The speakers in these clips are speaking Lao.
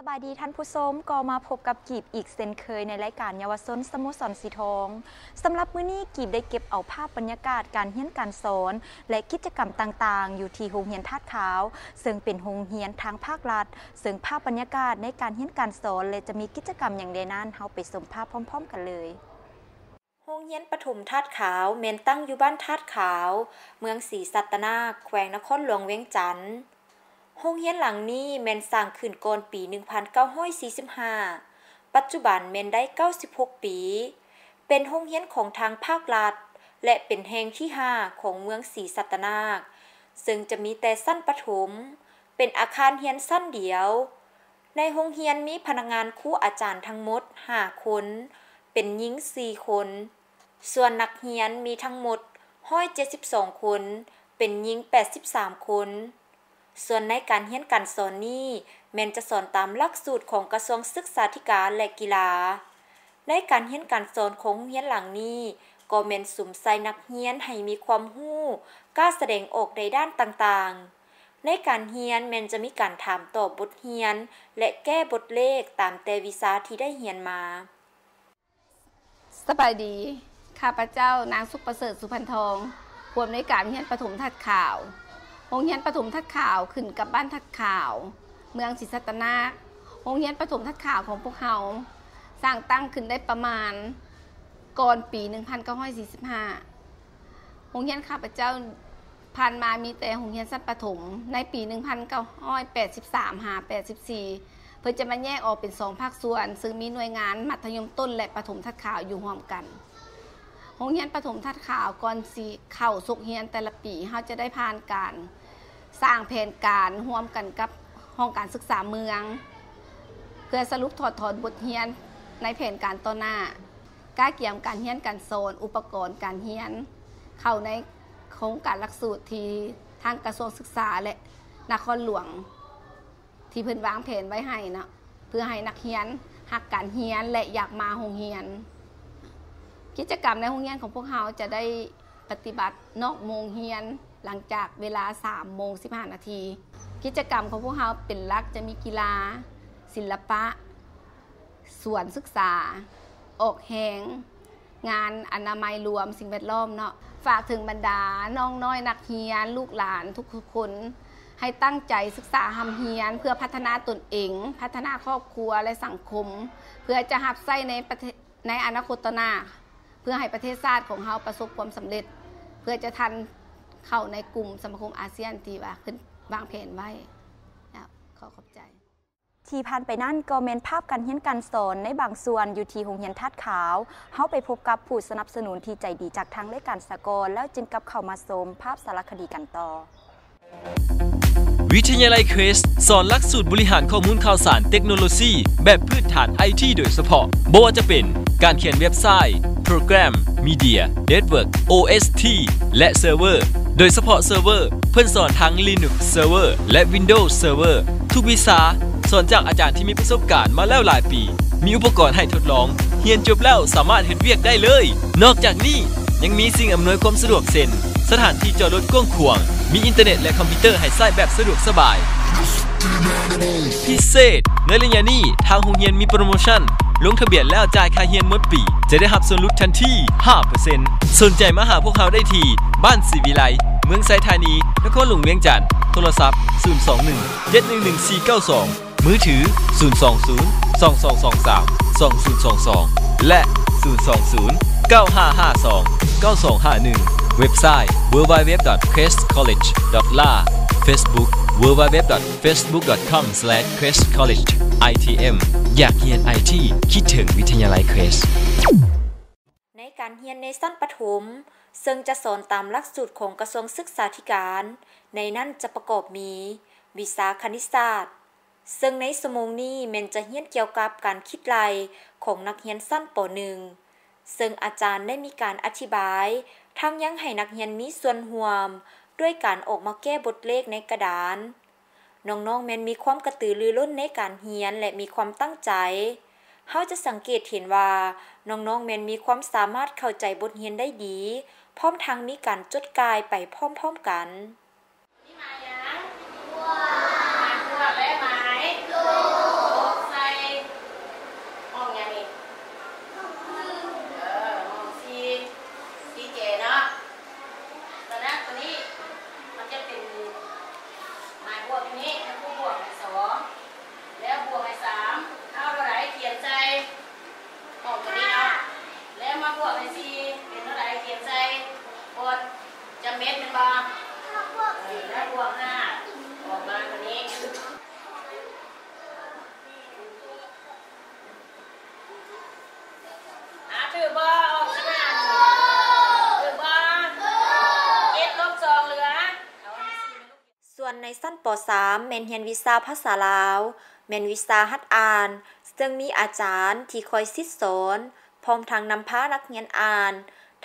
ສະບາຍດີທ່ານຜູ້ຊົມ, ກໍມາພົບກັບກີບອີກເຊັ່ນເຄີຍໃນລາຍການເຍົາວະຊົນສະໂມສອນສີທອງ. ສຳລັບມື້ນີ້ ກີບໄດ້ເກັບເອົາພາບບັນຍາກາດການຮຽນການສອນ ແລະ ກິດຈະກຳຕ່າງໆ ຢູ່ທີ່ໂຮງຮຽນທາດຂາວ, ເຊິ່ງເປັນໂຮງຮຽນທາງພາກລັດ, ເຊິ່ງພາບບັນຍາກາດໃນການຮຽນການສອນ ແລະ ຈະມີກິດຈະກຳຫຍັງແດ່ນັ້ນ, ເຮົາໄປຊົມພາບພ້ອມໆກັນເລີຍ. ໂຮງຮຽນປະຖົມທາດຂາວ ແມ່ນຕັ້ງຢູ່ບ້ານທາດຂາວ, ເມືອງສີສັດຕະນາກ, ແຂວງນະຄອນຫຼວງວຽງຈັນ. ໂຮງຮຽນຫຼັງນີ້ແມ່ນສ້າງຂຶ້ນກ່ອນປີໜຶ່ງພັນເກົ້າຮ້ອຍສີ່ສິບຫ້າ, ປັດຈຸບັນແມ່ນໄດ້ເກົ້າສິບຫົກປີ, ເປັນໂຮງຮຽນຂອງທາງພາກລັດ ແລະ ເປັນແຫ່ງທີຫ້າຂອງເມືອງສີສັດຕະນາກ, ເຊິ່ງຈະມີແຕ່ຊັ້ນປະຖົມ, ເປັນອາຄານຮຽນຊັ້ນດຽວ. ໃນໂຮງຮຽນມີພະນັກງານຄູອາຈານທັງໝົດຫ້າຄົນ, ເປັນຍິງສີ່ຄົນ, ສ່ວນນັກຮຽນມີທັງໝົດຮ້ອຍເຈັດສິບສອງຄົນ, ເປັນຍິງແປດສິບສາມຄົນ. ສ່ວນໃນການຮຽນການສອນນີ້ ແມ່ນຈະສອນຕາມຫຼັກສູດຂອງກະຊວງສຶກສາທິການ ແລະ ກິລາ. ໃນການຮຽນການສອນຂອງໂຮງຮຽນຫຼັງນີ້ ກໍແມ່ນສຸມໃສ່ນັກຮຽນໃຫ້ມີຄວາມຮູ້, ກ້າສະແດງອອກໃນດ້ານຕ່າງໆ. ໃນການຮຽນແມ່ນຈະມີການຖາມຕອບບົດຮຽນ ແລະ ແກ້ບົດເລກຕາມແຕ່ວິຊາທີ່ໄດ້ຮຽນມາ. ສະບາຍດີ, ຂ້າພະເຈົ້າ ນາງ ສຸກປະເສີດ ສຸພັນທອງ, ຜູ້ອຳນວຍການໂຮງຮຽນປະຖົມທາດຂາວ. ໂຮງຮຽນປະຖົມທາດຂາວ ຂຶ້ນກັບບ້ານທາດຂາວ, ເມືອງສີສັດຕະນາກ. ໂຮງຮຽນປະຖົມທາດຂາວຂອງພວກເຮົາ ສ້າງຕັ້ງຂຶ້ນໄດ້ປະມານກ່ອນປີໜຶ່ງພັນເກົ້າຮ້ອຍສີ່ສິບຫ້າ. ໂຮງຮຽນຂ້າພະເຈົ້າຜ່ານມາມີແຕ່ໂຮງຮຽນຊັ້ນປະຖົມ. ໃນປີໜຶ່ງພັນເກົ້າຮ້ອຍແປດສິບສາມຫາແປດສິບສີ່ ເພິ່ນຈະມາແຍກອອກເປັນສອງພາກສ່ວນ, ເຊິ່ງມີໜ່ວຍງານມັດທະຍົມຕົ້ນ ແລະ ປະຖົມທາດຂາວຢູ່ຮ່ວມກັນ. ໂຮງຮຽນປະຖົມທາດຂາວ ກ່ອນຊິເຂົ້າສົກຮຽນແຕ່ລະປີ, ເຮົາຈະໄດ້ຜ່ານການສ້າງແຜນການຮ່ວມກັນກັບຫ້ອງການສຶກສາເມືອງ, ເພື່ອສະຫຼຸບຖອດຖອນບົດຮຽນໃນແຜນການຕໍ່ໜ້າ. ກະກຽມການຮຽນການສອນ, ອຸປະກອນການຮຽນ ເຂົ້າໃນໂຄງການຫຼັກສູດທີ່ທາງກະຊວງສຶກສາ ແລະ ນະຄອນຫຼວງ ທີ່ເພິ່ນວາງແຜນໄວ້ໃຫ້ເນາະ, ເພື່ອໃຫ້ນັກຮຽນຮັກການຮຽນ ແລະ ຢາກມາໂຮງຮຽນ. ກິດຈະກຳໃນໂຮງຮຽນຂອງພວກເຮົາຈະໄດ້ປະຕິບັດນອກໂມງຮຽນ ຫຼັງຈາກເວລາສາມໂມງສິບຫ້ານາທີ. ກິດຈະກຳຂອງພວກເຮົາເປັນຫຼັກຈະມີກິລາ, ສິລະປະ, ສວນສຶກສາ, ອອກແຮງ, ງານອະນາໄມລວມ, ສິ່ງແວດລ້ອມເນາະ. ຝາກເຖິງບັນດານ້ອງນ້ອຍນັກຮຽນ, ລູກຫຼານທຸກໆຄົນ ໃຫ້ຕັ້ງໃຈສຶກສາຮ່ຳຮຽນ ເພື່ອພັດທະນາຕົນເອງ, ພັດທະນາຄອບຄົວ ແລະ ສັງຄົມ, ເພື່ອຈະຮັບໃຊ້ໃນປະເທດ ໃນອະນາຄົດຕໍ່ໜ້າ, ເພື່ອໃຫ້ປະເທດຊາດຂອງເຮົາປະສົບຄວາມສຳເລັດ, ເພື່ອຈະທັນເຂົ້າໃນກຸ່ມສະມາຄົມອາຊຽນທີ່ວ່າເພິ່ນວາງແຜນໄວ້. ແລ້ວ ຂໍຂອບໃຈ. ທີ່ຜ່ານໄປນັ້ນກໍແມ່ນພາບການຮຽນການສອນໃນບາງສ່ວນຢູ່ທີ່ໂຮງຮຽນທາດຂາວ. ເຮົາໄປພົບກັບຜູ້ສະໜັບສະໜູນທີ່ໃຈດີຈາກທາງລາຍການສາກອນ ແລ້ວຈຶ່ງກັບເຂົ້າມາຊົມພາບສາລະຄະດີກັນຕໍ່. ວິທະຍາໄລເຄວສ ສອນຫຼັກສູດບໍລິຫານຂໍ້ມູນຂ່າວສານເຕັກໂນໂລຊີແບບພື້ນຖານໄອທີໂດຍສະເພາະ, ບໍ່ວ່າຈະເປັນການຂຽນເວັບໄຊ, ໂປຣແກຣມ, ມີເດຍ, ເນັດເວີກ, ໂອເອັສທີ ແລະ ເຊີເວີ. ໂດຍສະເພາະເຊີເວີ ເພິ່ນສອນທັງ Linux Server ແລະ Windows Server. ທຸກວິຊາສອນຈາກອາຈານທີ່ມີປະສົບການມາແລ້ວຫຼາຍປີ, ມີອຸປະກອນໃຫ້ທົດລອງ, ຮຽນຈົບແລ້ວສາມາດເຮັດວຽກໄດ້ເລີຍ. ນອກຈາກນີ້ຍັງມີສິ່ງອຳນວຍຄວາມສະດວກເຊັ່ນ ສະຖານທີ່ຈອດລົດກວ້າງຂວາງ, ມີອິນເຕີເນັດ ແລະ ຄອມພິວເຕີໃຫ້ໃຊ້ແບບສະດວກສະບາຍ. ພິເສດ, ໃນໄລຍະນີ້ທາງໂຮງຮຽນມີໂປຣໂມຊັນ ລົງທະບຽນແລ້ວຈ່າຍຄ່າຮຽນໝົດປີ ຈະໄດ້ຮັບສ່ວນຫຼຸດທັນທີຫ້າເປີເຊັນ. ສົນໃຈມາຫາພວກເຮົາໄດ້ທີ່ ບ້ານສີວິໄລ, ເມືອງໄຊທານີ, ນະຄອນຫຼວງວຽງຈັນ. ໂທລະສັບ ສູນສອງໜຶ່ງ ເຈັດໜຶ່ງໜຶ່ງ ສີ່ເກົ້າສອງ, ມືຖື ສູນສອງສູນ ສອງສອງສອງສາມ ສອງສູນສອງສອງ ແລະ ສູນສອງສູນ ເກົ້າຫ້າຫ້າສອງ ເກົ້າສອງຫ້າໜຶ່ງ. ເວັບໄຊ www.questcollege.la. Facebook www.facebook.com/questcollege.itm. ຢາກຮຽນໄອທີ ຄິດເຖິງວິທະຍາໄລເຄວສ. ໃນການຮຽນໃນຊັ້ນປະຖົມ ເຊິ່ງຈະສອນຕາມຫຼັກສູດຂອງກະຊວງສຶກສາທິການ, ໃນນັ້ນຈະປະກອບມີ ວິຊາຄະນິດສາດ, ເຊິ່ງໃນຊົ່ວໂມງນີ້ແມ່ນຈະຮຽນກ່ຽວກັບການຄິດໄລ່ຂອງນັກຮຽນຊັ້ນ ປ.ໜຶ່ງ ເຊິ່ງອາຈານໄດ້ມີການອະທິບາຍ, ທັງຍັງໃຫ້ນັກຮຽນມີສ່ວນຮ່ວມດ້ວຍການອອກມາແກ້ບົດເລກໃນກະດານ. ນ້ອງໆແມ່ນມີຄວາມກະຕືລືລົ້ນໃນການຮຽນ ແລະ ມີຄວາມຕັ້ງໃຈ. ເຮົາຈະສັງເກດເຫັນວ່ານ້ອງໆແມ່ນມີຄວາມສາມາດເຂົ້າໃຈບົດຮຽນໄດ້ດີ, ພ້ອມທັງມີການຈົດກ່າຍໄປພ້ອມໆກັນ. ໃນຊັ້ນ ປໍສາມ ແມ່ນຮຽນວິຊາພາສາລາວ, ແມ່ນວິຊາຫັດອ່ານ, ເຊິ່ງມີອາຈານທີ່ຄອຍສິດສອນ, ພ້ອມທັງນຳພານັກຮຽນອ່ານ,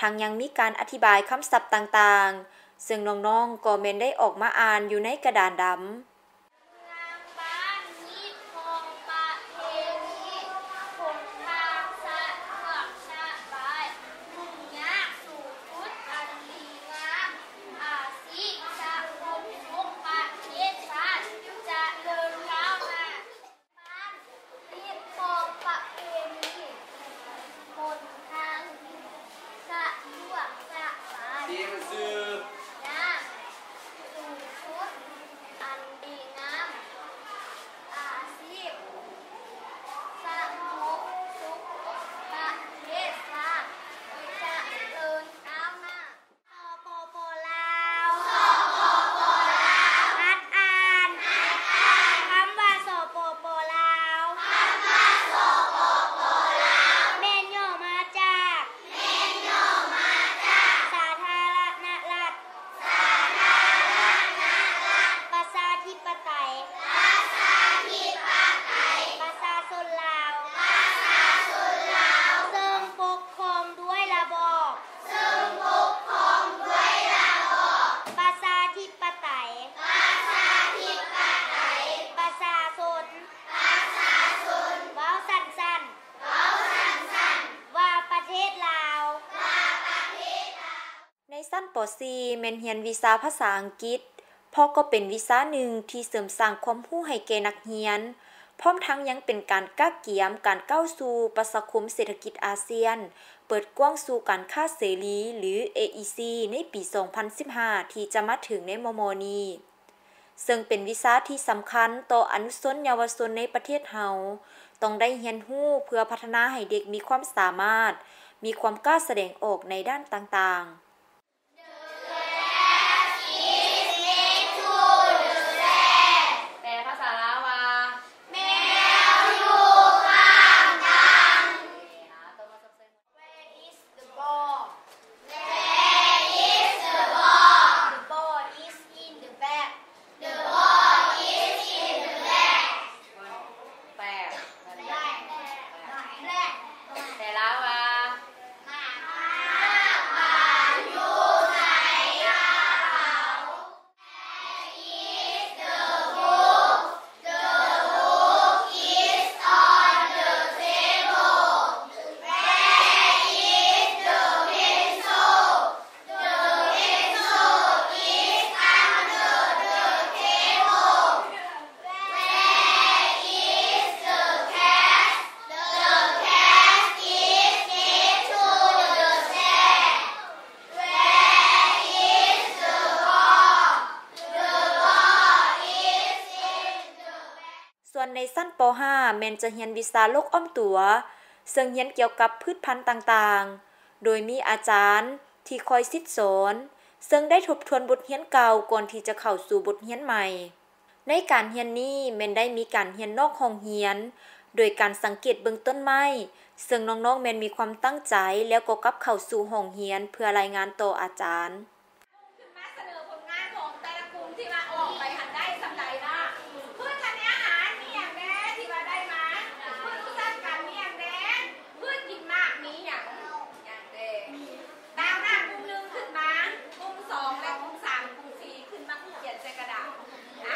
ທັງຍັງມີການອະທິບາຍຄຳສັບຕ່າງໆ, ເຊິ່ງນ້ອງໆກໍແມ່ນໄດ້ອອກມາອ່ານຢູ່ໃນກະດານດຳ. ງາມບ້ານຮີດຄອງປະເພນີ, ຫົນທາງສະດວກສະບາຍ, ຫຍຸ້ງຍາກສູງສຸດອັນດີງາມ, ອາຊີບສະຫງົບສຸກ, ປະເທດຊາດຈະເລີນກ້າວໜ້າ. ບ້ານຮີດຄອງປະເພນີ, ຫົນທາງສະດວກສະບາຍ, ຍາກສູງສຸດອັນດີງາມ, ອາຊີບສະຫງົບສຸກ, ປະເທດຊາດຈະເລີນກ້າວໜ້າ. ສປປ ລາວ, ສປປ ລາວ, ຫັດອ່ານ, ຄຳວ່າ ສປປ ລາວ, ແມ່ນຫຍໍ້ມາຈາກ, ສາທາລະນະລັດ, ປະຊາທິປະໄຕ, ປະຊາຊົນລາວ, ເຊິ່ງປົກຄອງດ້ວຍລະບອບ ເຊິ່ງປົກຄອງດ້ວຍລະບອບປະຊາທິປະໄຕ, ປະຊາທິປະໄຕ, ປະຊາຊົນ, ປະຊາຊົນ, ເວົ້າສັ້ນໆ, ເວົ້າສັ້ນໆ, ວ່າປະເທດລາວ, ວ່າປະເທດລາວ. ໃນຊັ້ນ ປໍສີ່ ແມ່ນຮຽນວິຊາພາສາອັງກິດ, ເພາະກໍເປັນວິຊາໜຶ່ງທີ່ເສີມສ້າງຄວາມຮູ້ໃຫ້ແກ່ນັກຮຽນ, ພ້ອມທັງຍັງເປັນການກະກຽມການກ້າວສູ່ປະຊາຄົມເສດຖະກິດອາຊຽນ, ເປີດກວ້າງສູ່ການຄ້າເສລີ ຫຼື ເອອີຊີ ໃນປີສອງພັນສິບຫ້າ ທີ່ຈະມາເຖິງໃນມໍ່ໆນີ້, ເຊິ່ງເປັນວິຊາທີ່ສຳຄັນຕໍ່ອະນຸຊົນເຍົາວະຊົນໃນປະເທດເຮົາ, ຕ້ອງໄດ້ຮຽນຮູ້ເພື່ອພັດທະນາໃຫ້ເດັກມີຄວາມສາມາດ, ມີຄວາມກ້າສະແດງອອກໃນດ້ານຕ່າງໆ. ແປພາສາລາວວ່າ ແມວຢູ່ຂ້າງທາງ. Where is the ball? Where is the ball? The ball is in the bag. The ball is in the bag. ແປ ແປລາວວ່າ ສ່ວນໃນຊັ້ນ ປໍຫ້າ ແມ່ນຈະຮຽນວິຊາໂລກອ້ອມຕົວ, ເຊິ່ງຮຽນກ່ຽວກັບພືດພັນຕ່າງໆ, ໂດຍມີອາຈານທີ່ຄອຍສິດສອນ, ເຊິ່ງໄດ້ທົບທວນບົດຮຽນເກົ່າກ່ອນທີ່ຈະເຂົ້າສູ່ບົດຮຽນໃໝ່. ໃນການຮຽນນີ້ແມ່ນໄດ້ມີການຮຽນນອກຫ້ອງຮຽນ, ໂດຍການສັງເກດເບິ່ງຕົ້ນໄມ້, ເຊິ່ງນ້ອງໆແມ່ນມີຄວາມຕັ້ງໃຈ ແລ້ວກໍກັບເຂົ້າສູ່ຫ້ອງຮຽນເພື່ອລາຍງານຕໍ່ອາຈານ. ຂຶ້ນມາສະເໜີຜົນງານຂອງແຕ່ລະກຸ່ມທີ່ວ່າອອກໄປຫັ້ນໄດ້ສ່ຳໃດເນາະ. ພືດທານອາຫານມີຫຍັງແດ່ທີ່ວ່າໄດ້ມາ? ພືດອຸດສາຫະກຳມີຫຍັງແດ່? ພືດກິນໝາກມີຫຍັງ? ຫຍັງແດ່? ຕາມໜ້າກຸ່ມໜຶ່ງຂຶ້ນມາ, ກຸ່ມສອງ ແລະ ກຸ່ມສາມ ກຸ່ມສີ່ ຂຶ້ນມາຂຽນໃສ່ກະດານນະ.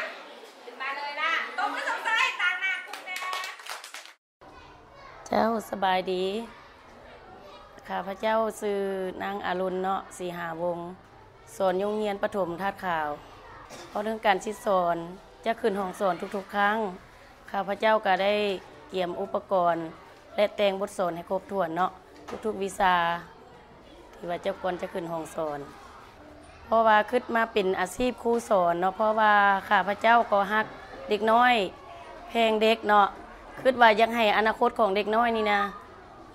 ຂຶ້ນມາເລີຍນະ. ຕົບມືຊົມເຊີຍຕາມໜ້າກຸ່ມແດ່. ເຈົ້າ ສະບາຍດີ. ຂ້າພະເຈົ້າຊື່ນາງອາລຸນເນາະ ສີຫາວົງ, ສອນຢູ່ໂຮງຮຽນປະຖົມທາດຂາວ. ເວົ້າເລື່ອງການສິດສອນ ຈະຂຶ້ນຫ້ອງສອນທຸກໆຄັ້ງ, ຂ້າພະເຈົ້າກະໄດ້ກຽມອຸປະກອນ ແລະ ແຕ່ງບົດສອນໃຫ້ຄົບຖ້ວນເນາະ ທຸກໆວິຊາ ທີ່ວ່າເຈົ້າກ່ອນຈະຂຶ້ນຫ້ອງສອນ. ເພາະວ່າຄິດມາເປັນອາຊີບຄູສອນເນາະ, ເພາະວ່າຂ້າພະເຈົ້າກໍຮັກເດັກນ້ອຍ, ແພງເດັກເນາະ, ຄິດວ່າຢາກໃຫ້ອະນາຄົດຂອງເດັກນ້ອຍນີ້ນະ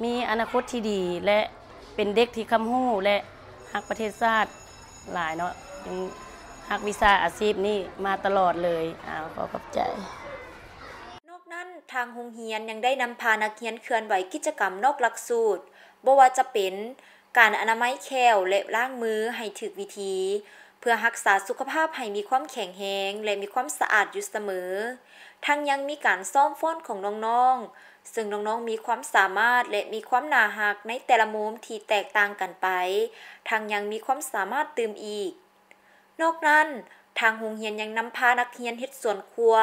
ມີອະນາຄົດທີ່ດີ ແລະ ເປັນເດັກທີ່ຄຳຮູ້ ແລະ ຮັກປະເທດຊາດຫຼາຍເນາະ, ຈຶ່ງຮັກວິຊາອາຊີບນີ້ມາຕະຫຼອດເລີຍ. ອ້າວ ຂໍຂອບໃຈ. ນອກນັ້ນ, ທາງໂຮງຮຽນຍັງໄດ້ນຳພານັກຮຽນເຄື່ອນໄຫວກິດຈະກຳນອກຫຼັກສູດ, ບໍ່ວ່າຈະເປັນການອະນາໄມແຂ້ວ ແລະ ລ້າງມືໃຫ້ຖືກວິທີ, ເພື່ອຮັກສາສຸຂະພາບໃຫ້ມີຄວາມແຂງແຮງ ແລະ ມີຄວາມສະອາດຢູ່ສະເໝີ. ທັງຍັງມີການຊ້ອມຟ້ອນຂອງນ້ອງໆ, ເຊິ່ງນ້ອງໆມີຄວາມສາມາດ ແລະ ມີຄວາມໜ້າຮັກໃນແຕ່ລະມຸມທີ່ແຕກຕ່າງກັນໄປ, ທັງຍັງມີຄວາມສາມາດຕື່ມອີກ. ນອກນັ້ນ, ທາງໂຮງຮຽນຍັງນຳພານັກຮຽນເຮັດສວນຄົວ,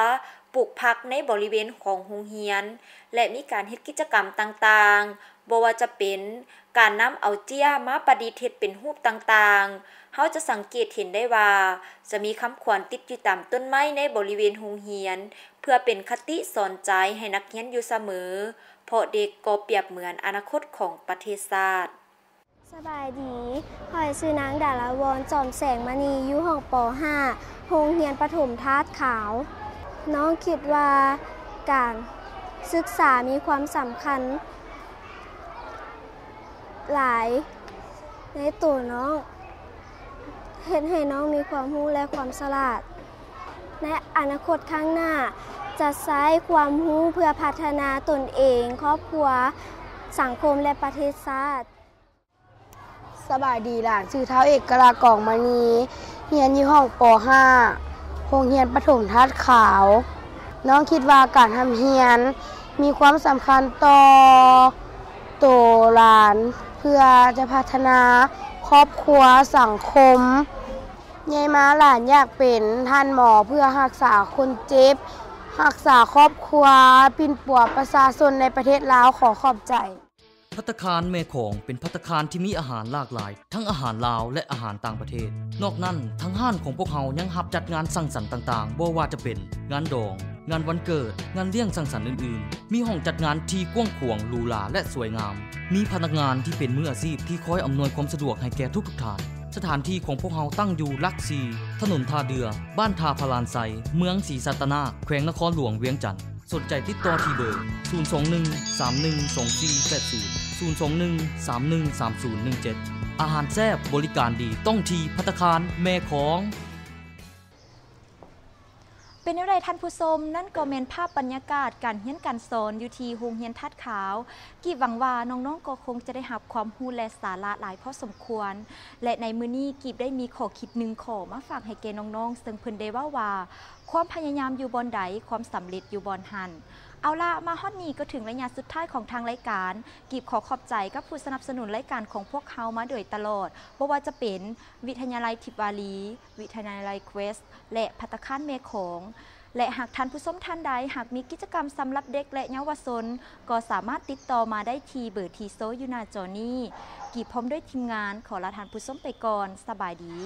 ປູກຜັກໃນບໍລິເວນຂອງໂຮງຮຽນ ແລະ ມີການເຮັດກິດຈະກຳຕ່າງໆ, ບໍ່ວ່າຈະເປັນການນຳເອົາເຈ້ຍມາປະດິດເຮັດເປັນຮູບຕ່າງໆ. ເຮົາຈະສັງເກດເຫັນໄດ້ວ່າ ຈະມີຄຳຂວັນຕິດຢູ່ຕາມຕົ້ນໄມ້ໃນບໍລິເວນໂຮງຮຽນ ເພື່ອເປັນຄະຕິສອນໃຈໃຫ້ນັກຮຽນຢູ່ສະເໝີ, ເພາະເດັກກໍປຽບເໝືອນອະນາຄົດຂອງປະເທດຊາດ. ສະບາຍດີ, ຂ້ອຍຊື່ນາງ ດາລາວອນ ຈອມແສງມະນີ, ຢູ່ຫ້ອງ ປໍຫ້າ ໂຮງຮຽນປະຖົມທາດຂາວ. ນ້ອງຄິດວ່າການສຶກສາມີຄວາມສຳຄັນຫຼາຍໃນໂຕນ້ອງ, ເຮັດໃຫ້ນ້ອງມີຄວາມຮູ້ ແລະ ຄວາມສະຫຼາດ. ໃນອະນາຄົດຂ້າງໜ້າ, ຈະໃຊ້ຄວາມຮູ້ເພື່ອພັດທະນາຕົນເອງ, ຄອບຄົວ, ສັງຄົມ ແລະ ປະເທດຊາດ. ສະບາຍດີ, ຫຼານຊື່ທ້າວເອກກະລາ ກອງມະນີ, ຮຽນຢູ່ຫ້ອງ ປໍຫ້າ ໂຮງຮຽນປະຖົມທາດຂາວ. ນ້ອງຄິດວ່າການຮ່ຳຮຽນມີຄວາມສຳຄັນຕໍ່ໂຕຫຼານ ເພື່ອຈະພັດທະນາຄອບຄົວ, ສັງຄົມ. ໃຫຍ່ມາຫຼານຢາກເປັນທ່ານໝໍ ເພື່ອຮັກສາຄົນເຈັບ, ຮັກສາຄອບຄົວ, ປິ່ນປົວປະຊາຊົນໃນປະເທດລາວ. ຂໍຂອບໃຈ. ພັດຕາຄານແມ່ຂອງເປັນພັດຕາຄານທີ່ມີອາຫານຫຼາກຫຼາຍ, ທັງອາຫານລາວ ແລະ ອາຫານຕ່າງປະເທດ. ນອກນັ້ນ, ທາງຮ້ານຂອງພວກເຮົາຍັງຮັບຈັດງານສັງສັນຕ່າງໆ, ບໍ່ວ່າຈະເປັນງານດອງ, ງານວັນເກີດ, ງານລ້ຽງສັງສັນອື່ນໆ. ມີຫ້ອງຈັດງານທີ່ກວ້າງຂວາງ, ຫຼູຫຼາ ແລະ ສວຍງາມ. ມີພະນັກງານທີ່ເປັນມືອາຊີບທີ່ຄອຍອຳນວຍຄວາມສະດວກໃຫ້ແກ່ທຸກໆທ່ານ. ສະຖານທີ່ຂອງພວກເຮົາຕັ້ງຢູ່ຫຼັກສີ່ ຖະໜົນທ່າເດື່ອ, ບ້ານທ່າພະລານໄຊ, ເມືອງສີສັດຕະນາກ, ແຂວງນະຄອນຫຼວງວຽງຈັນ. ສົນໃຈຕິດຕໍ່ທີ່ເບີ ສູນສອງໜຶ່ງ ສາມໜຶ່ງສອງສີ່ແປດສູນ, ສູນສອງໜຶ່ງ ສາມໜຶ່ງສາມສູນໜຶ່ງເຈັດ. ອາຫານແຊບ, ບໍລິການດີ, ຕ້ອງທີ່ພັດຕາຄານແມ່ຂອງ. ເປັນແນວໃດທ່ານຜູ້ຊົມ? ນັ້ນກໍແມ່ນພາບບັນຍາກາດການຮຽນການສອນຢູ່ທີ່ໂຮງຮຽນທາດຂາວ. ກີບຫວັງວ່ານ້ອງໆກໍຄົງຈະໄດ້ຮັບຄວາມຮູ້ ແລະ ສາລະຫຼາຍພໍສົມຄວນ. ແລະ ໃນມື້ນີ້ ກີບໄດ້ມີຂໍ້ຄິດໜຶ່ງຂໍ້ມາຝາກໃຫ້ແກ່ນ້ອງໆ, ເຊິ່ງເພິ່ນໄດ້ເວົ້າວ່າ ຄວາມພະຍາຍາມຢູ່ບ່ອນໃດ, ຄວາມສຳເລັດຢູ່ບ່ອນຫັ້ນ. ເອົາລະ, ມາຮອດນີ້ກໍເຖິງໄລຍະສຸດທ້າຍຂອງທາງລາຍການ. ກີບຂໍຂອບໃຈກັບຜູ້ສະໜັບສະໜູນລາຍການຂອງພວກເຮົາມາໂດຍຕະຫຼອດ, ບໍ່ວ່າຈະເປັນວິທະຍາໄລທິບວາລີ, ວິທະຍາໄລເຄວສ ແລະ ພັດຕາຄານແມ່ຂອງ. ແລະ ຫາກທ່ານຜູ້ຊົມທ່ານໃດຫາກມີກິດຈະກຳສຳລັບເດັກ ແລະ ເຍົາວະຊົນ, ກໍສາມາດຕິດຕໍ່ມາໄດ້ທີ່ເບີທີ່ໂຊຢູ່ໜ້າຈໍນີ້. ກີບພ້ອມດ້ວຍທີມງານ ຂໍລາທ່ານຜູ້ຊົມໄປກ່ອນ. ສະບາຍດີ.